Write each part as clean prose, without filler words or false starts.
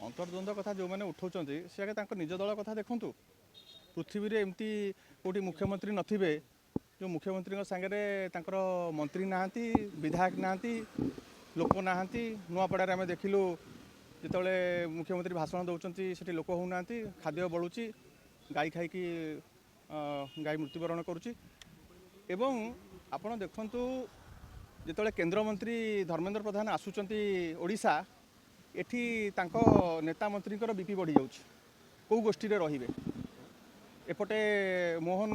ଅନ୍ତର୍ଦ୍ୱନ୍ଦ୍ୱ କଥା ଯେଉଁମାନେ ଉଠାଉଛନ୍ତି, ସେ ଆଗେ ତାଙ୍କ ନିଜ ଦଳ କଥା ଦେଖନ୍ତୁ। ପୃଥିବୀରେ ଏମିତି କେଉଁଠି ମୁଖ୍ୟମନ୍ତ୍ରୀ ନଥିବେ, ଯେଉଁ ମୁଖ୍ୟମନ୍ତ୍ରୀଙ୍କ ସାଙ୍ଗରେ ତାଙ୍କର ମନ୍ତ୍ରୀ ନାହାନ୍ତି, ବିଧାୟକ ନାହାନ୍ତି, ଲୋକ ନାହାନ୍ତି। ନୂଆପଡ଼ାରେ ଆମେ ଦେଖିଲୁ, ଯେତେବେଳେ ମୁଖ୍ୟମନ୍ତ୍ରୀ ଭାଷଣ ଦେଉଛନ୍ତି, ସେଠି ଲୋକ ହେଉନାହାନ୍ତି, ଖାଦ୍ୟ ବଳୁଛି, ଗାଈ ଖାଇକି ଗାଈ ମୃତ୍ୟୁବରଣ କରୁଛି। ଏବଂ ଆପଣ ଦେଖନ୍ତୁ, ଯେତେବେଳେ କେନ୍ଦ୍ରମନ୍ତ୍ରୀ ଧର୍ମେନ୍ଦ୍ର ପ୍ରଧାନ ଆସୁଛନ୍ତି ଓଡ଼ିଶା, ଏଠି ତାଙ୍କ ନେତା ମନ୍ତ୍ରୀଙ୍କର ବିପି ବଢ଼ିଯାଉଛି, କେଉଁ ଗୋଷ୍ଠୀରେ ରହିବେ। ଏପଟେ ମୋହନ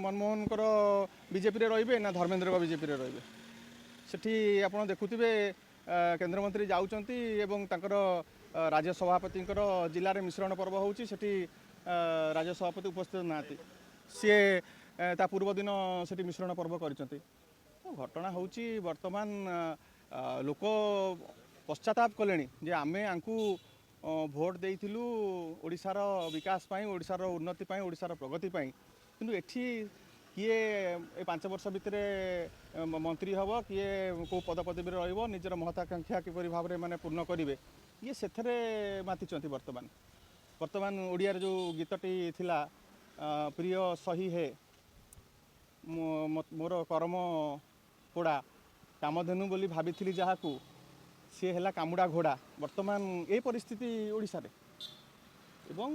ମନମୋହନଙ୍କର ବିଜେପିରେ ରହିବେ ନା ଧର୍ମେନ୍ଦ୍ରଙ୍କ ବିଜେପିରେ ରହିବେ। ସେଠି ଆପଣ ଦେଖୁଥିବେ, କେନ୍ଦ୍ରମନ୍ତ୍ରୀ ଯାଉଛନ୍ତି ଏବଂ ତାଙ୍କର ରାଜ୍ୟ ସଭାପତିଙ୍କର ଜିଲ୍ଲାରେ ମିଶ୍ରଣ ପର୍ବ ହେଉଛି, ସେଠି ରାଜ୍ୟ ସଭାପତି ଉପସ୍ଥିତ ନାହାନ୍ତି, ସିଏ ତା ପୂର୍ବ ଦିନ ସେଠି ମିଶ୍ରଣ ପର୍ବ କରିଛନ୍ତି। ତ ଘଟଣା ହେଉଛି, ବର୍ତ୍ତମାନ ଲୋକ ପଶ୍ଚାତାପ କଲେଣି ଯେ ଆମେ ୟାଙ୍କୁ ଭୋଟ ଦେଇଥିଲୁ ଓଡ଼ିଶାର ବିକାଶ ପାଇଁ, ଓଡ଼ିଶାର ଉନ୍ନତି ପାଇଁ, ଓଡ଼ିଶାର ପ୍ରଗତି ପାଇଁ, କିନ୍ତୁ ଏଠି କିଏ ଏ 5 ବର୍ଷ ଭିତରେ ମନ୍ତ୍ରୀ ହେବ, କିଏ କେଉଁ ପଦପଦବୀରେ ରହିବ, ନିଜର ମହତ୍ୱାକାଂକ୍ଷା କିପରି ଭାବରେ ମାନେ ପୂର୍ଣ୍ଣ କରିବେ, ଇଏ ସେଥିରେ ମାତିଛନ୍ତି। ବର୍ତ୍ତମାନ ଓଡ଼ିଆରେ ଯେଉଁ ଗୀତଟି ଥିଲା, ପ୍ରିୟ ସହି ହେ ମୋର କର୍ମ ପୋଡ଼ା, କାମଧେନୁ ବୋଲି ଭାବିଥିଲି ଯାହାକୁ, ସିଏ ହେଲା କାମୁଡ଼ା ଘୋଡ଼ା। ବର୍ତ୍ତମାନ ଏ ପରିସ୍ଥିତି ଓଡ଼ିଶାରେ। ଏବଂ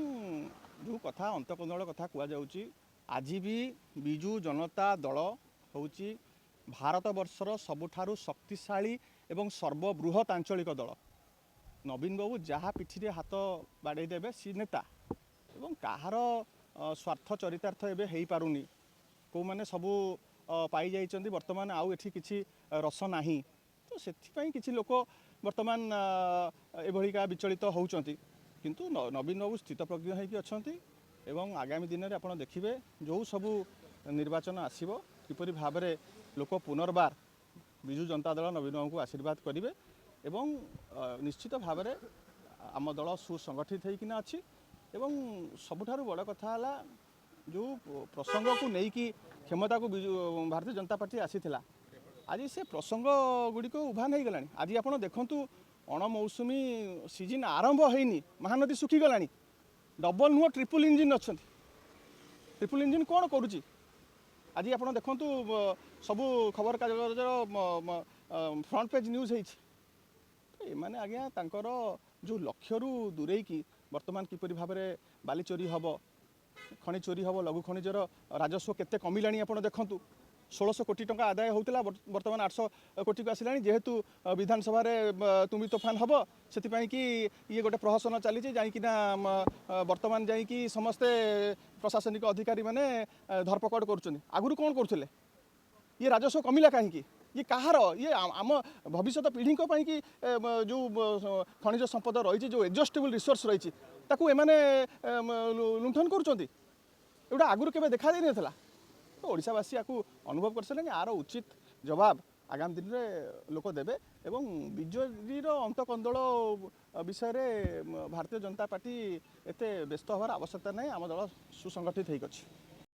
ଯେଉଁ କଥା ଅନ୍ତଃକନ୍ଦଳ କଥା କୁହାଯାଉଛି, ଆଜି ବି ବିଜୁ ଜନତା ଦଳ ହେଉଛି ଭାରତବର୍ଷର ସବୁଠାରୁ ଶକ୍ତିଶାଳୀ ଏବଂ ସର୍ବବୃହତ୍ ଆଞ୍ଚଳିକ ଦଳ। ନବୀନ ବାବୁ ଯାହା ପିଠିରେ ହାତ ବାଡ଼େଇ ଦେବେ, ସିଏ ନେତା। ଏବଂ କାହାର ସ୍ୱାର୍ଥ ଚରିତାର୍ଥ ଏବେ ହେଇପାରୁନି। କେଉଁମାନେ ସବୁ ପାଇଯାଇଛନ୍ତି, ବର୍ତ୍ତମାନ ଆଉ ଏଠି କିଛି ରସ ନାହିଁ। ତ ସେଥିପାଇଁ କିଛି ଲୋକ ବର୍ତ୍ତମାନ ଏଭଳିକା ବିଚଳିତ ହେଉଛନ୍ତି। କିନ୍ତୁ ନବୀନ ବାବୁ ସ୍ଥିତପ୍ରଜ୍ଞ ହେଇକି ଅଛନ୍ତି ଏବଂ ଆଗାମୀ ଦିନରେ ଆପଣ ଦେଖିବେ, ଯେଉଁ ସବୁ ନିର୍ବାଚନ ଆସିବ, କିପରି ଭାବରେ ଲୋକ ପୁନର୍ବାର ବିଜୁ ଜନତା ଦଳ, ନବୀନ ବାବୁଙ୍କୁ ଆଶୀର୍ବାଦ କରିବେ। ଏବଂ ନିଶ୍ଚିତ ଭାବରେ ଆମ ଦଳ ସୁସଂଗଠିତ ହେଇକିନା ଅଛି। ଏବଂ ସବୁଠାରୁ ବଡ଼ କଥା ହେଲା, ଯେଉଁ ପ୍ରସଙ୍ଗକୁ ନେଇକି କ୍ଷମତାକୁ ବିଜୁ ଭାରତୀୟ ଜନତା ପାର୍ଟି ଆସିଥିଲା, ଆଜି ସେ ପ୍ରସଙ୍ଗ ଗୁଡ଼ିକ ଉଭାନ ହେଇଗଲାଣି। ଆଜି ଆପଣ ଦେଖନ୍ତୁ, ଅଣମୌସୁମୀ ସିଜିନ୍ ଆରମ୍ଭ ହେଇନି, ମହାନଦୀ ଶୁଖିଗଲାଣି। ଡବଲ ନୁହଁ, ଟ୍ରିପୁଲ ଇଞ୍ଜିନ୍ ଅଛନ୍ତି। ଟ୍ରିପୁଲ ଇଞ୍ଜିନ୍ କ'ଣ କରୁଛି? ଆଜି ଆପଣ ଦେଖନ୍ତୁ, ସବୁ ଖବରକାଗଜର ଫ୍ରଣ୍ଟ ପେଜ୍ ନ୍ୟୁଜ୍ ହେଇଛି। ତ ଏମାନେ ଆଜ୍ଞା ତାଙ୍କର ଯେଉଁ ଲକ୍ଷ୍ୟରୁ ଦୂରେଇକି ବର୍ତ୍ତମାନ କିପରି ଭାବରେ ବାଲି ଚୋରି ହେବ, ଖଣି ଚୋରି ହେବ, ଲଘୁ ଖଣିଜର ରାଜସ୍ୱ କେତେ କମିଲାଣି ଆପଣ ଦେଖନ୍ତୁ। 1600 କୋଟି ଟଙ୍କା ଆଦାୟ ହେଉଥିଲା, ବର୍ତ୍ତମାନ 800 କୋଟିକୁ ଆସିଲାଣି। ଯେହେତୁ ବିଧାନସଭାରେ ତୁମ୍ବି ତୋଫାନ ହେବ, ସେଥିପାଇଁ କି ଇଏ ଗୋଟେ ପ୍ରହସନ ଚାଲିଛି। ଯାଇକିନା ବର୍ତ୍ତମାନ ଯାଇକି ସମସ୍ତେ ପ୍ରଶାସନିକ ଅଧିକାରୀମାନେ ଧରପକଡ଼ କରୁଛନ୍ତି। ଆଗରୁ କ'ଣ କରୁଥିଲେ? ଇଏ ରାଜସ୍ୱ କମିଲା କାହିଁକି? ଇଏ କାହାର? ଇଏ ଆମ ଭବିଷ୍ୟତ ପିଢ଼ିଙ୍କ ପାଇଁ କି ଯେଉଁ ଖଣିଜ ସମ୍ପଦ ରହିଛି, ଯେଉଁ ଏକ୍ଜଷ୍ଟେବଲ୍ ରିସୋର୍ସ ରହିଛି, ତାକୁ ଏମାନେ ଲୁଣ୍ଠନ କରୁଛନ୍ତି। ଏଗୁଡ଼ା ଆଗରୁ କେବେ ଦେଖା ଦେଇନଥିଲା। ତ ଓଡ଼ିଶାବାସୀ ୟାକୁ ଅନୁଭବ କରିସାରିଲେଣି। ୟାର ଉଚିତ ଜବାବ ଆଗାମୀ ଦିନରେ ଲୋକ ଦେବେ। ଏବଂ ବିଜେଡ଼ିର ଅନ୍ତଃକନ୍ଦଳ ବିଷୟରେ ଭାରତୀୟ ଜନତା ପାର୍ଟି ଏତେ ବ୍ୟସ୍ତ ହେବାର ଆବଶ୍ୟକତା ନାହିଁ। ଆମ ଦଳ ସୁସଂଗଠିତ ହେଇକି ଅଛି।